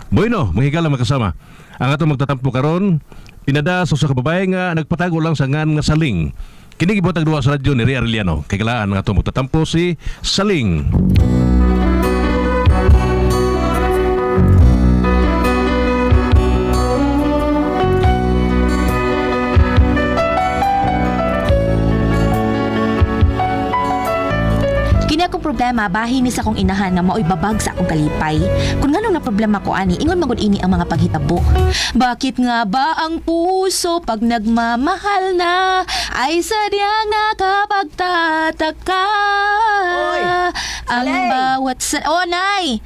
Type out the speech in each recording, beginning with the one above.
Bueno, mga higala, makasama. Ang atong magtatampo karon, pinada sa usa ka babae nga nagpatago lang sa ngan nga Saling. Kini gibuhatag duha sa radyo ni Ria Arellano. Kay kalaan ang atong magtatampo, si Saling. Kini akong problema bahin ni sa akong inahan nga maoy babag sa akong kalipay. Kung nganong na problema ko ani, ingon magud ini ang mga paghitabo. Bakit nga ba ang puso pag nagmamahal na ay sadyang nakapagtataka? Oy, ang Saleng! bawat sa... Oh, nay!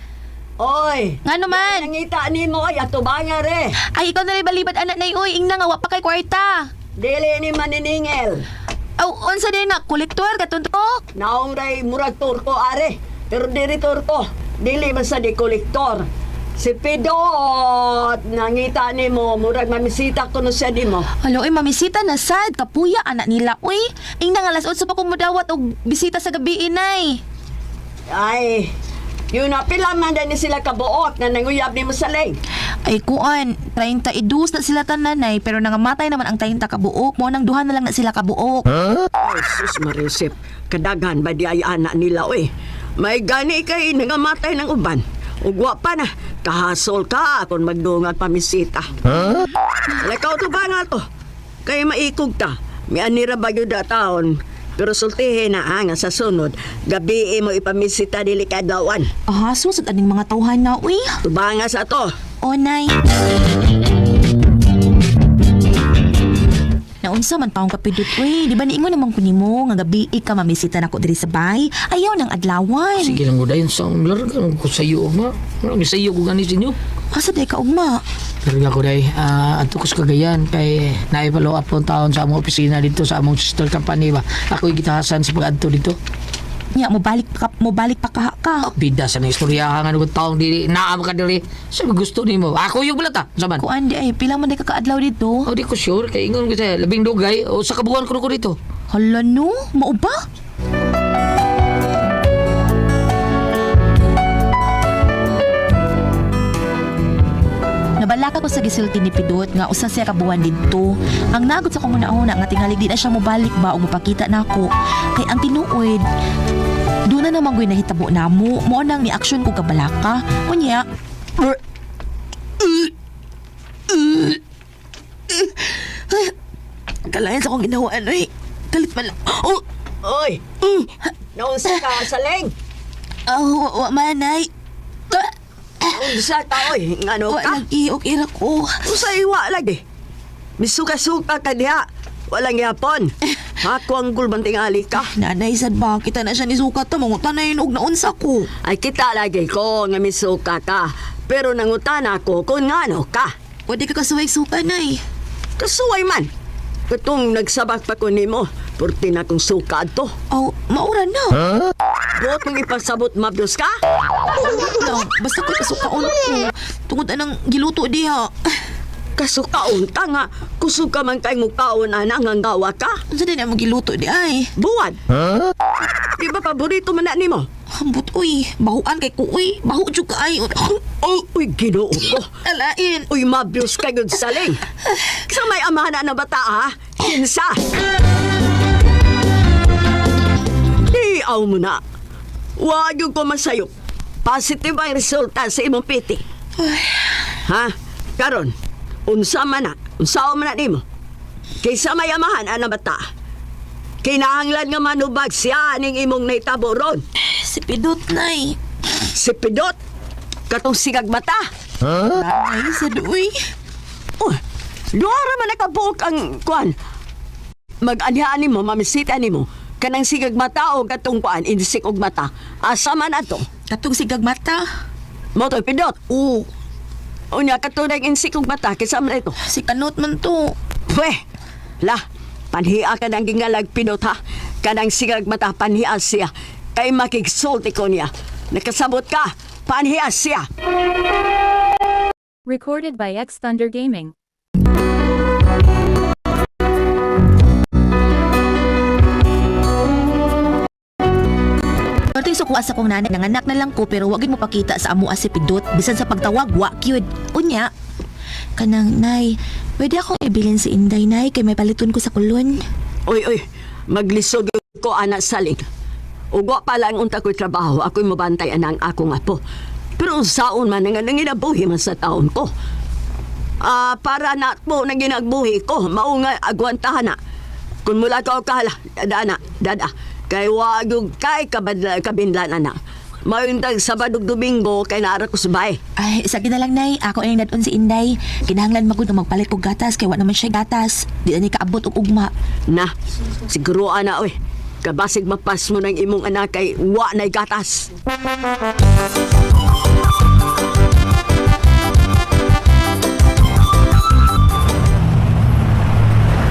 Oy! Ngano man? Nangita nimo ay ato ba nga re? Ay, ikaw na rin balibad anak nay uy, ingna nga wa pa kay kwarta. Dili ni maniningil. Aw, unsa din na kolektor katunto? Naong ray murag turko are. Pero diri turko, dili man sa di kolektor. Si Pidot, nangita nimo, murag mamisita ko no siya nimo. Halo, oy, mamisita na sad kapuya anak nila uy. Ingna nga alas 8 pa ko modawat og bisita sa gabi inay. Ay, yun na pila man din ni sila kabuot nga nanguyab nimo sa leng. Ay kuan, 32 na sila tananay pero nangamatay naman ang 30 kabuok. Mo nang duha na lang na sila kabuok. Ay, sus Marisip, kadaghan ba di ay anak nila oy. May gani kay nangamatay ng uban. Ugwa pa na, kahasol ka kung magdungag pamisita. Huh? Lakaw to ba nga to? Kay maikog ta. May anira ba yun da taon? Pero sultihin na ah, nga sa sunod, gabi mo ipamisita dili kadlawan. Ah, susod aning mga tawhan na uy. Tubanga sa to. O nay. Naunsa man taong kapidot uy, di ba niingon naman ko nimo nga gabi ka mamisita nako diri sa bay? Ayaw nang adlawan. Sige lang ko dayon sa larga ko sa iyo ma. Marami sa iyo ko gani sa inyo. Asa day ka ugma? Larga ko day, adto ko sa Cagayan kay naipalo up ang taon sa among opisina dito sa among sister company ba. Ako'y gitahasan sa pag-adto dito. Nya mo balik pa ka ka. Bida sa na istorya nga nung taong dili naa ka dili. Sa gusto nimo. Ako yung balata. Sa man. Kuan di ay pila man day ka kaadlaw dito? Oh, di ko sure kay ingon ko sa labing dugay o sa kabuan ko ko dito. Hala no, mao ba? Nabalaka ko sa gisulti ni Pidot nga usa siya ka buwan didto. Ang nagot sa akong una-una nga tingali di na siya mobalik ba o mopakita nako. Kay ang tinuod, doon na naman go'y nahitabo namo. Mao nang ni action ko kabalaka. Unya, kalayan sa akong ginawa ano eh. Kalit man lang. Oh! Oy, naunsa ka sa leng. Oh, wa manay. Naunsa ka oy, ngano Wa ka? lagi, okay ra ko. Usay wa lagi. Misuka-suka ka diha. Walang yapon. Ako ang gulbang tingali ka. Nanay, sad ba? Kita na siya ni Suka ta. Mangutan na yun og naunsa ko. Ay kita lagi ko nga misuka ka. Pero nangutan ako kung ngano ka. Pwede ka kasuway suka, nay. Kasuway man. Katong nagsabak pa ko nimo, purti na kong suka ato. Oh, maura na. Buot mong ipasabot mabdos ka? Lang, basta ko kasukaon ko. Tungod anang giluto diha. Kasukaon ta nga. Kusog ka man kay mukaon ana nga gawa ka. Unsa din ang giluto di ay? Buwan. Di ba paborito man na nimo? Ambot uy, bahuan kay ko uy. Baho jud ka ay. Oh, uy, Ginoo ko. Alain. Uy, mabdos ka gud saling. Sa may amana na bata ha? Kinsa? Di aw mo na. Wag yung ko masayop. Positive ang resulta sa imong piti. Ha? Karon, unsa man na, unsa man na nimo? Kaysa may amahan ana bata. Kinahanglan nga manubag siya ning imong naitabo ron. Si Pidot, nay. Si Pidot, katong sigag mata. Nanay, sad uy. Oh, duha ra man nakabuok ang kuan. Mag-anhian nimo, mamisita nimo. Kanang sigag mata o katong kuan, insik og mata. Asa man ato? Katong sigag mata. Mo to pindot. Oo, Unya katong insik og mata kinsa man ito. si Kanot man to. Pwe. La, panhia ka ng gingalag pinot ha. Kanang sigag mata panhia siya. Kay makigsulti ko niya. Nakasabot ka, panhia siya. Recorded by X Thunder Gaming. Perti sukuha sa kong nanay, nanganak na lang ko pero wag mo pakita sa amo si Pidot bisan sa pagtawag wa gyud. Unya, kanang nay, pwede akong ibilin si Inday nay kay may paliton ko sa kulon. Oy, oy, maglisod ko anak saling. Ugwa pa lang unta ko'y trabaho, ako'y mabantay anang akong apo. Pero unsaon man nga nanginabuhi man sa taon ko. Ah, para na po nang ginagbuhi ko, mao nga agwantahan na. Kung mula ka o kahala, dana, dada. Kay wag yung kay kabadla, kabinlan ana. Mayuntag Sabado ug Domingo kay naara ko sa bahay. Ay, sige na lang nay, ako ang nadun si Inday. Kinahanglan magud nga magpalit og gatas kay wa naman siya gatas. Di na ni kaabot og ugma. Na, siguro ana oy. Kabasig mapas mo ng imong anak kay wa na'y gatas.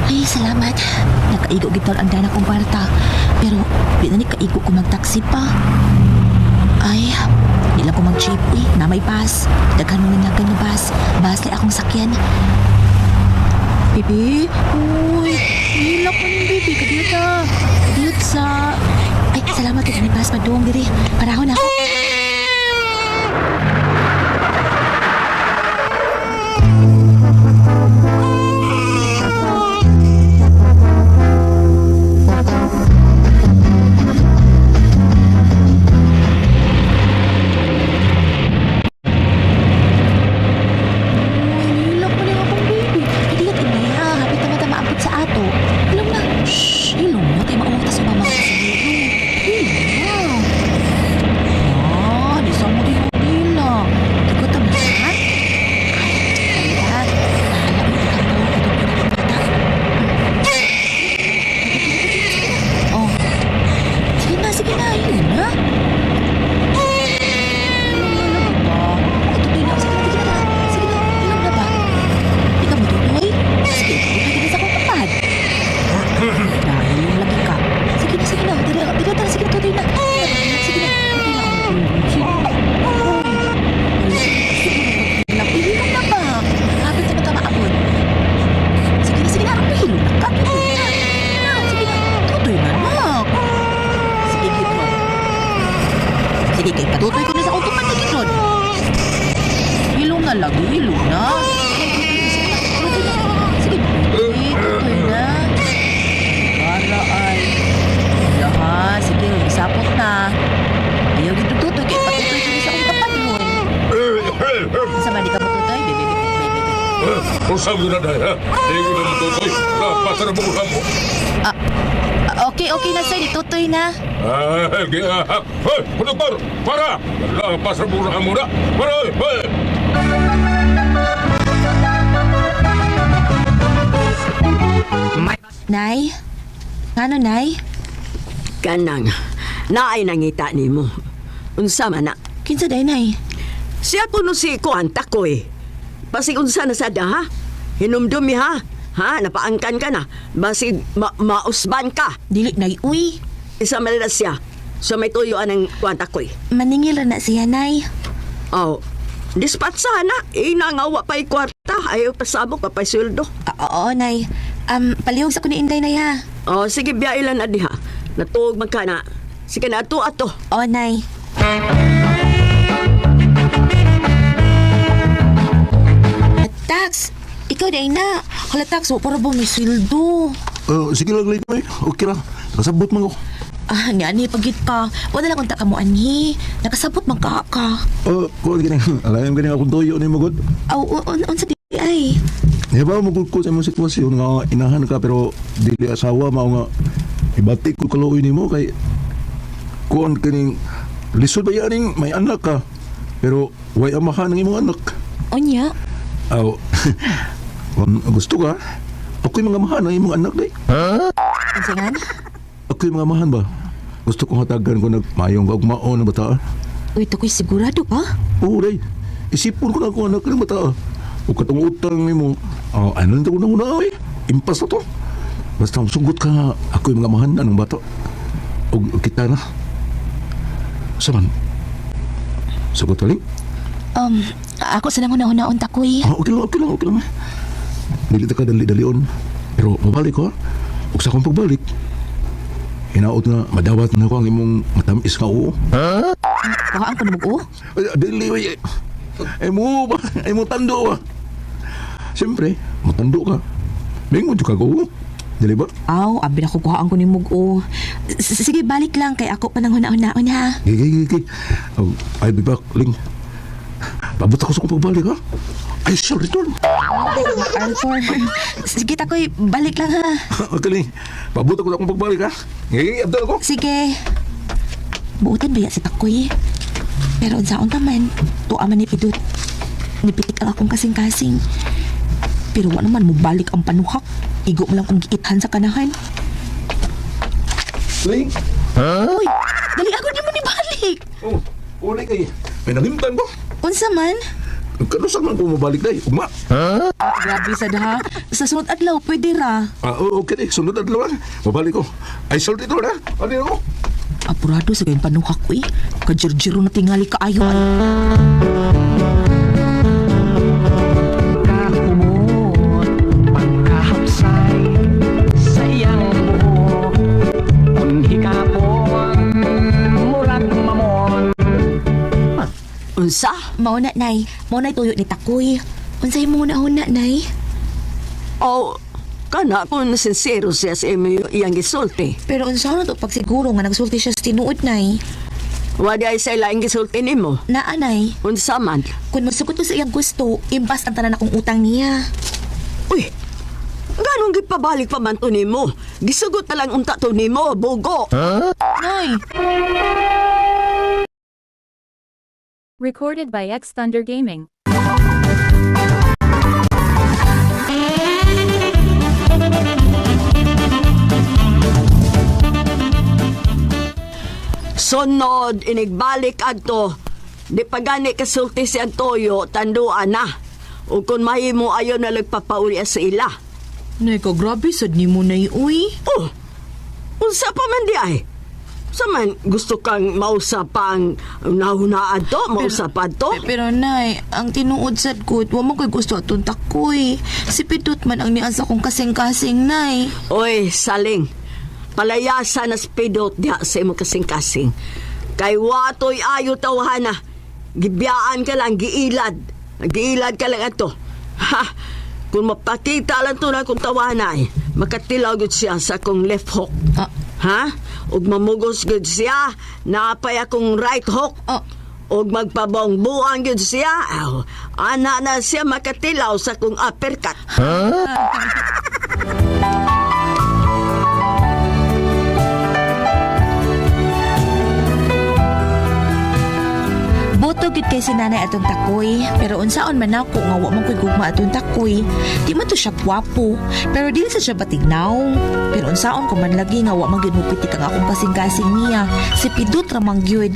Ay, salamat. Nakaigo gid taon ang dana kong kwarta. Pero di na ni kaigo ko magtaksi pa. Ay, di lang ko mag-jeep eh. Na may bus. Daghan mo nanagan nga bus. Bus na akong sakyan. Bibi, uy, hilak mo ning bibi. Kadiyot na. Kadiyot sa... Ay, salamat kay may bus padung diri. Parahon ako. Uy, hilak mo ning akong baby. Kadiyot inay ha. Hapit na mata maabot sa ato. Hilom na. Shh, hilom na. Kay mautas sa mga pasahero. Hilom na. Ah, di sa mo di yung hila. Ikaw tama ha? Ay, ay, ah. Bahala ko ito ang tawag ito pinakabata. Oh. Sige na, hilom na. Hilom na ba? Tutoy na. Sige na, sige na. Sige na, hilom na ba? Di ka mututoy? Sige, tutoy ka na sa akong kapad. Dahil yung lagi ka. Sige na, sige na. Dili, dili, tara, sige na, tutoy na. Sige na, tutoy na. Sige na. Uy, wala, sige na, hilom na ba? Kapit sa mata maabot. Sige na, sige na. Aray, hilom na ka. Tutoy na. Na, sige na. Tutoy na, nak. Sige, Gidron. Sige, kay patutoy ko na sa akong tupad na Gidron. Hilom na lagi, hilom na. Tutoy na. Sige, tutoy, tutoy na. Para ay. Yaha, sige, isapot na. Ayaw gid tutoy kay patutoy ko na sa akong tapat mo. Sa man di ka matutoy, bebe, bebe, bebe, bebe. Usap yun na dahil, ha? Hindi ko na matutoy. Napasa na bukuhan mo. Ah, okay, okay na sir, tutoy na. Ay, Hoy, konduktor! Para! Napasa na bukuhan mo na! Para! Hoy! Nay? Ngano, Nay? Kanang, naay nangita nimo. Unsa man na? Kinsa day, Nay? Siya kuno si Kuan Takoy. Basig unsa na sada ha? Hinumdumi ha? Ha, napaangkan ka na. Basig mausban ka. Dili, Nay, uy. Isa man na siya. So may tuyo anang Kuan Takoy. Maningil ra na siya, Nay. Oh, dispatsa na. Ina nga wa pa'y kwarta. Ayaw pasabok pa pa'y sweldo. Ah, oo, Nay. Palihog sa ko ni Inday, Nay, ha? Oh, sige biyailan na diha. Natuog man ka na. Sige na ato ato. Oo, Nay. Tax! Ikaw day na. Hala, Tax, wa para ba may sweldo? Sige lang, Lady May. Okay ra. Kasabot man ko. Ah, nga ni pagit ka. Wala lang unta ka mo anhi. Nakasabot man ka ka. Kuan gani. Alam gani akong toyo ni magod. Aw, unsa di ay. Hibaw mo ko sa imong sitwasyon nga inahan ka pero dili asawa mao nga ibati ko kaluoy nimo kay kuan kining lisod ba yaning may anak ka pero way amahan ang imong anak. Unya. Aw. Kung gusto ka, ako'y mga amahan ang imong anak day. Unsa ngan? Ako'y mga amahan ba? Gusto kong hatagan ko nagmayong kaugmaon ng bata. Uy, takoy sigurado ka? Oo, day. Isipon ko na ako anak ng bata. O katong utang nimo. Oh, ano nito na una oy? Impas na to. Basta sunggot ka nga, ako'y mga amahan anong bata. Og kita na. Saman? Sugot ka, Ling? Ako sa nang una-unaon takoy. Ah, okay lang, okay lang, okay lang. Dili ta ka dali-dalion. Pero mabalik ko, ha? Ug sa akong pagbalik, Hinaot nga madawat na ko ang imong matamis nga oo. Kuhaan ko na mag-o. Ay, dili oy. Ay mo ba? Ay mo tando ba? Siyempre, matando ka. Mingon jud ka ko. Dili ba? Aw, abi na ko kuhaan ko ni mug-o. Sige, balik lang kay ako pa nang huna-hunaon ha. Gigi, gigi, gigi. Oh, I'll be back, Ling. Pabot ako sa kong pagbalik, ha? I shall return. Arthur. Sige, Takoy, balik lang ha. Okay, Ling. Pabot ako sa akong pagbalik, ha? Gigi, abdal ako. Sige. Buutan ba ya si Takoy? Pero unsaon ta man, tuwa man ni Pidut. Nipitik ang akong kasing-kasing. Pero wa naman mo balik ang panuhak. Igo mo lang kong giithan sa kanahan. Ling. Uy, dali ako di mo ni balik. Oh, uli kay. May nalimtan ko. Unsa man? Kanusan man ko mabalik day. Ugma. Grabe sad ha. Sa sunod adlaw pwede ra. Ah, oh, okay, day. Sunod adlaw, ha? Mabalik ko. I shall return, ha? Ano ako? Apurado sa kayong panuhak uy. Kajirjiro na tingali kaayo ay. Pagkakumot, pagkahapsay sa iyang buhok. Kun hikapon, murag mamon. Unsa? Mao na nay, mao na tuyo ni Takoy. Unsay mo na huna nay? O, kana kung sincero siya sa imo iyang gisulti. Pero unsa na to pagsiguro nga nagsulti siya sa tinuod nay? Wadi ay sa ilaing gisulti nimo. Naa nay, Unsa man? kung masugot ko sa iyang gusto, impas ang tanan akong utang niya. Uy, ganong gipabalik pa man to nimo? Gisugot na lang unta to nimo, bugo. Nay, Recorded by X Thunder Gaming. Sunod, inigbalik adto. Di pa gani kasulti si Antoyo, tanduan na. O kung mahimo ayo na nagpapauli sa ila. nay ka grabe sad nimo nay uy. Oh, unsa pa man di ay? Sa man gusto kang mausa pa ang nahunaan to, mausa pa to? Pero nay, ang tinuod sad ko, wa man ko'y gusto atong takoy. Si Pidut man ang nian sa akong kasing-kasing nay. Oy, saling. Palayasa na spidot diha sa imo kasing-kasing. Kay watoy ayo tawhana. Gibiyaan ka lang, giilad. Giilad ka lang ato. Ha! Kung mapakita lang to na kung tawhana ay, makatilaw gud siya sa akong left hook. Ah. Ha? Ug mamugos gud siya, naapay akong right hook. Ah. Ug magpabongbuan gud siya. Aw, ana na siya makatilaw sa akong uppercut. Boto gid kay si nanay atong takoy, pero unsaon man nako nga wa man ko'y gugma atong takoy. Di man to siya gwapo, pero dili sa siya batignaw. Pero unsaon ko man lagi nga wa man gyud mopitik ang akong kasing-kasing niya, si Pidut ra man gyud.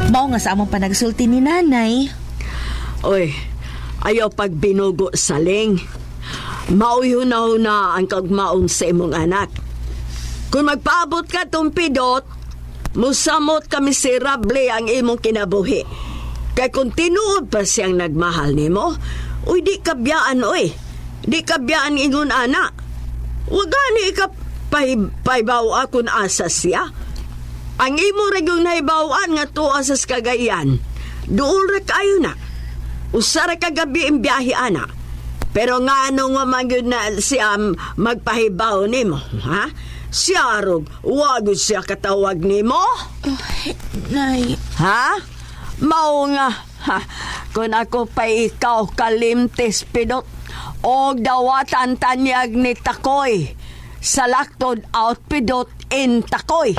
Mao nga sa among panagsulti ni nanay. Oy, ayaw pag binugo saling. Mauhuna-huna ang kagmaon sa imong anak. Kung magpaabot ka tong pidot, musamot ka miserable ang imong kinabuhi. Kay kung tinuod pa siyang nagmahal nimo, uy di kabiyaan oy. Di kabiyaan ingon ana. Wa gani ka pahibaw akon asa siya. Ang imo ra gyud nahibaw-an nga tuwa sa Cagayan. Duol ra kayo na. Usa ra ka gabi ang biyahe ana. Pero nga ano nga man gyud na siya magpahibaw nimo, ha? Siya arog, wa gyud siya katawag nimo, Nay, ha? Mao nga, ha? Kung ako pa ikaw kalimtis pidot, og dawatan tanyag ni Takoy. Sa laktod out pidot in Takoy.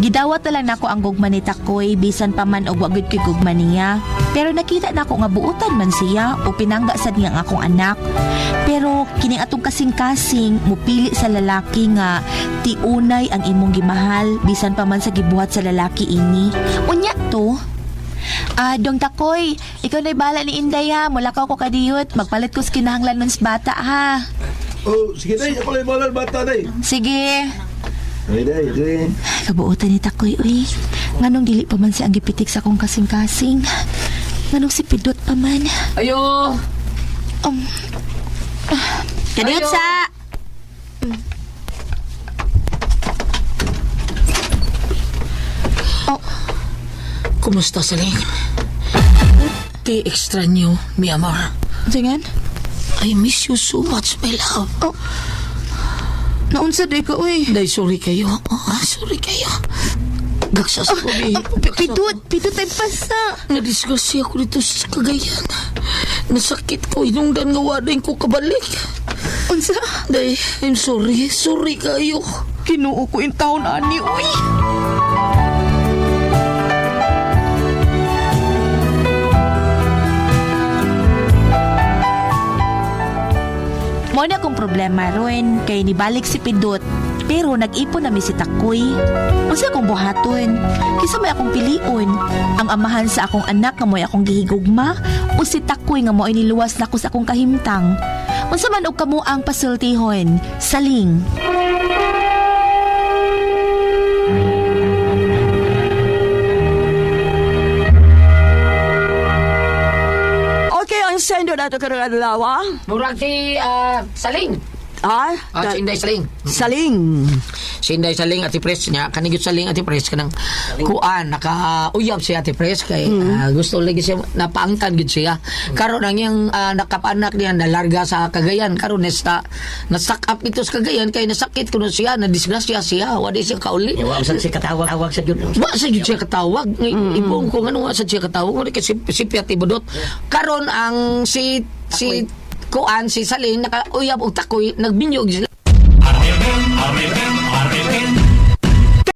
Gidawat na lang nako ang gugma ni Takoy bisan pa man og wa gyud ko'y gugma niya. Pero nakita nako nga buutan man siya o pinangga sad niya ang akong anak. Pero kining atong kasing-kasing mupili sa lalaki nga tiunay ang imong gimahal bisan pa man sa gibuhat sa lalaki ini. Unya to. Ah, Dong Takoy, ikaw na'y bala ni Inday ha. Mulakaw ko kadiyot. Magpalit ko sa kinahanglan nun sa bata ha. Oh, sige, day. Ako lang yung bata, day. Sige. Ay, day, okay. Kabuotan ni Takoy, uy. Nganong dili pa man siya ang gipitik sa akong kasing-kasing? Nganong si Pidot pa man? Ayo! Kadiyot sa! Oh, Kumusta, Saling? Te extraño, mi amor. Tingan? I miss you so much, my love. Oh. Naunsa day ka, uy. Day, sorry kayo. Ah, sorry kayo. Gaksas ko, Ah, babe. Pidot, pidot ay pasa. Nadisgrasya ako dito sa Cagayan. Nasakit ko. Inungdan nga waday ko kabalik. Unsa? Day, I'm sorry. Sorry kayo. Kinuo ko yung taon ani, uy. Mo na akong problema ron kay nibalik si Pidot pero nag-ipon na mi si Takoy. Unsa akong buhaton? Kinsa may akong pilion? Ang amahan sa akong anak nga mo'y akong gihigugma o si Takoy nga mo'y niluwas nako sa akong kahimtang? Unsa man og kamo ang pasultihon? Saling. Okay, ang sendo nato karong adlaw, ah. Murag si Saling. Ah, Ah, si Inday Saling. Saling. Si Inday Saling Ate Pres niya. Kanigit Saling Ate Pres kanang kuan naka uyab si Ate Pres kay gusto lagi siya napaangkan gid siya. Karon ang iyang nakapanak niya nalarga sa Cagayan karon nesta na stuck up dito sa Cagayan kay nasakit kuno siya na disgrasya siya wa di siya kauli. Wa sa si katawag-awag sa jud. Wa sa jud siya katawag. Ibong ko ngano wa sa siya katawag ngano kay si Piat Ibudot. Karon ang si si kuan si Saling nakauyab og takoy nagbinyog sila.